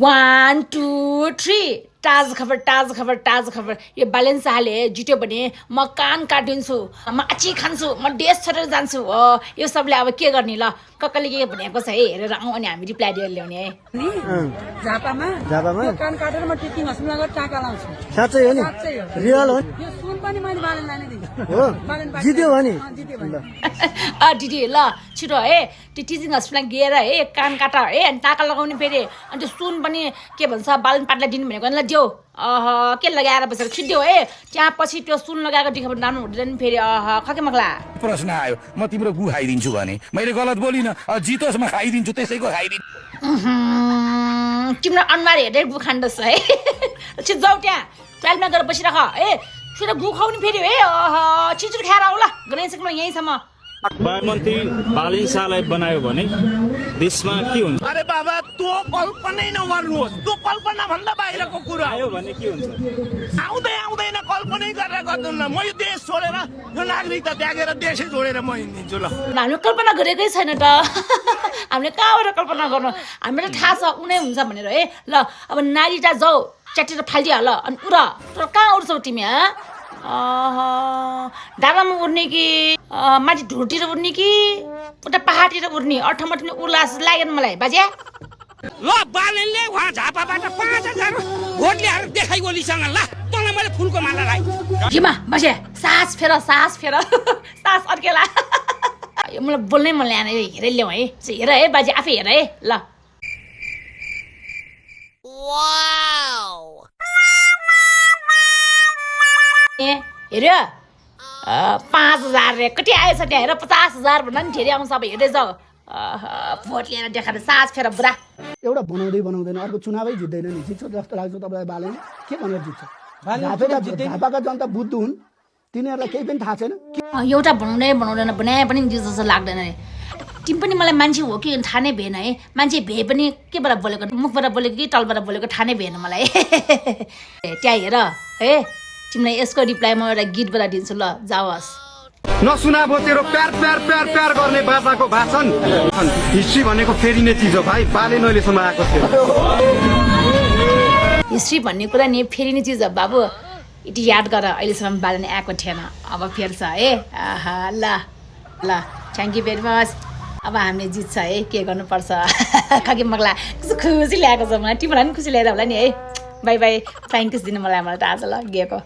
1 2 3 ताज खबर यो बालेन शाहले जित्यो भने म कान काटिन्छु म आची खान्छु म देश छोडेर जान्छु यो सबले अब के गर्ने ल कक्कले के भनेको छ है हेरेर आउँ अनि हामी रिप्लाई दिएर ल्याउने है झापामा कान काटेर म टिचिङ हस्पिटलमा टाका लाउँछु साँच्चै हो नि रियल हो यो सुन पनि मैले बालेन लाने दिन्छु हो जित्यो भने दिदी ल छिटो है त्यो टिचिङ हस्पिटलमा गएर है कान काट है अनि टाका लगाउने फेरि अनि त्यो सुन पनि के भन्छ बालन पाटलाई दिनु भनेको ल देऊ के लगाएर बसेर छिट्यो है त्यहाँ पछि त्यो सुन लगाएको देखाउनु राम्रो हुँदैन फेरि खके मखला प्रश्न आयो म तिम्रो गु खाइदिन्छु भने मैले गलत बोलिनँ जितोस् म खाइदिन्छु त्यसैको खाइदिन्छु तिम्रो अनुहार हेर्दै गु खाँदछ है छिटो जाऊ त्यहाँ ट्रायलमा गएर बसिराख ए छिटो गु खाउने फेरि है छिटो खाएर आऊ ल गणेशको यहीँसम्म प्रधानमन्त्री बालिन शाहलाई बनायो भने देशमा के हुन्छ अरे बाबा तँ कल्पनै नगर्नुहोस् तँ कल्पना भन्दा बाहिरको कुरा आयो भने के हुन्छ आउँदैन कल्पनै गरेर गर्दैन म यो देश छोडेर यो नागरिकता त्यागेर देशै छोडेर म हिँडिदिन्छु ल हामीले कल्पना गरेकै छैन त हामीले कहाँबाट कल्पना गर्नु हामीलाई थाहा छ उनै हुन्छ भनेर है ल अब नारीटा जाऊ च्याटेर फालिदियो ल अनि उड तर कहाँ उड्छौ तिमी डाँडामा उड्ने कि माथि ढुँडतिर उड्ने कि उता पहाडतिर उड्ने अठमठ उल्लास लागेन मलाई बाजे ल बालेनले वहाँ झापाबाट 5000 भोट ल्याएर देखाइ गोलीसँग ल तँलाई मैले फुलको माला लगाएँ हिमा बाजे सास फेर सास अर्केला यो मलाई बोल्नै मन ल्याएन हेरै ल्याऊ है हेर है बाजे आफै हेर है ल हेऱ्यो 5000 रे कति आएछ त्यहाँ हेर 50,000 भन्दा नि धेरै आउँछ अब हेर्दै जाऊ भोट लिएर देखाएर सास फेर बुढा एउटा बनाउँदैन अर्को चुनावै जित्दैन नि जित्छ जस्तो लाग्छ तपाईँलाई बालेन के भनेर जित्छ झापाका जनता बुद्धु हुन् तिनीहरूलाई केही पनि थाहा छैन एउटा बनाउँदैन भने पनि जित्छ जस्तो लाग्दैन रे तिमी पनि मलाई मान्छे हो कि थाहा नै भएन है मान्छे भए पनि केबाट बोलेको मुखबाट बोलेको कि तलबाट बोलेको थाहा नै भएन मलाई त्यहाँ हेर है तिमीलाई यसको रिप्लाई म एउटा गीतबाट दिन्छु ल जाओस् नसुनाबो तेरो प्यार प्यार प्यार प्यार गर्ने बाजाको भाषण हिस्ट्री भनेको फेरिने चिज हो भाइ बालेन अहिलेसम्म आएको थियो हिस्ट्री भन्ने कुरा नि फेरिने चिज हो बाबु यति याद गर अहिलेसम्म बालेन आएको थिएन अब फेर्छ है ल थ्याङ्क यू भेरी मच अब हामीले जित्छ है के गर्नुपर्छ खगी मगला कस्तो खुसी ल्याएको छ मलाई तिमीलाई पनि खुसी ल्याएर होला नि है बाई फ्लाइङ किस दिनु मलाई त आज ल गएको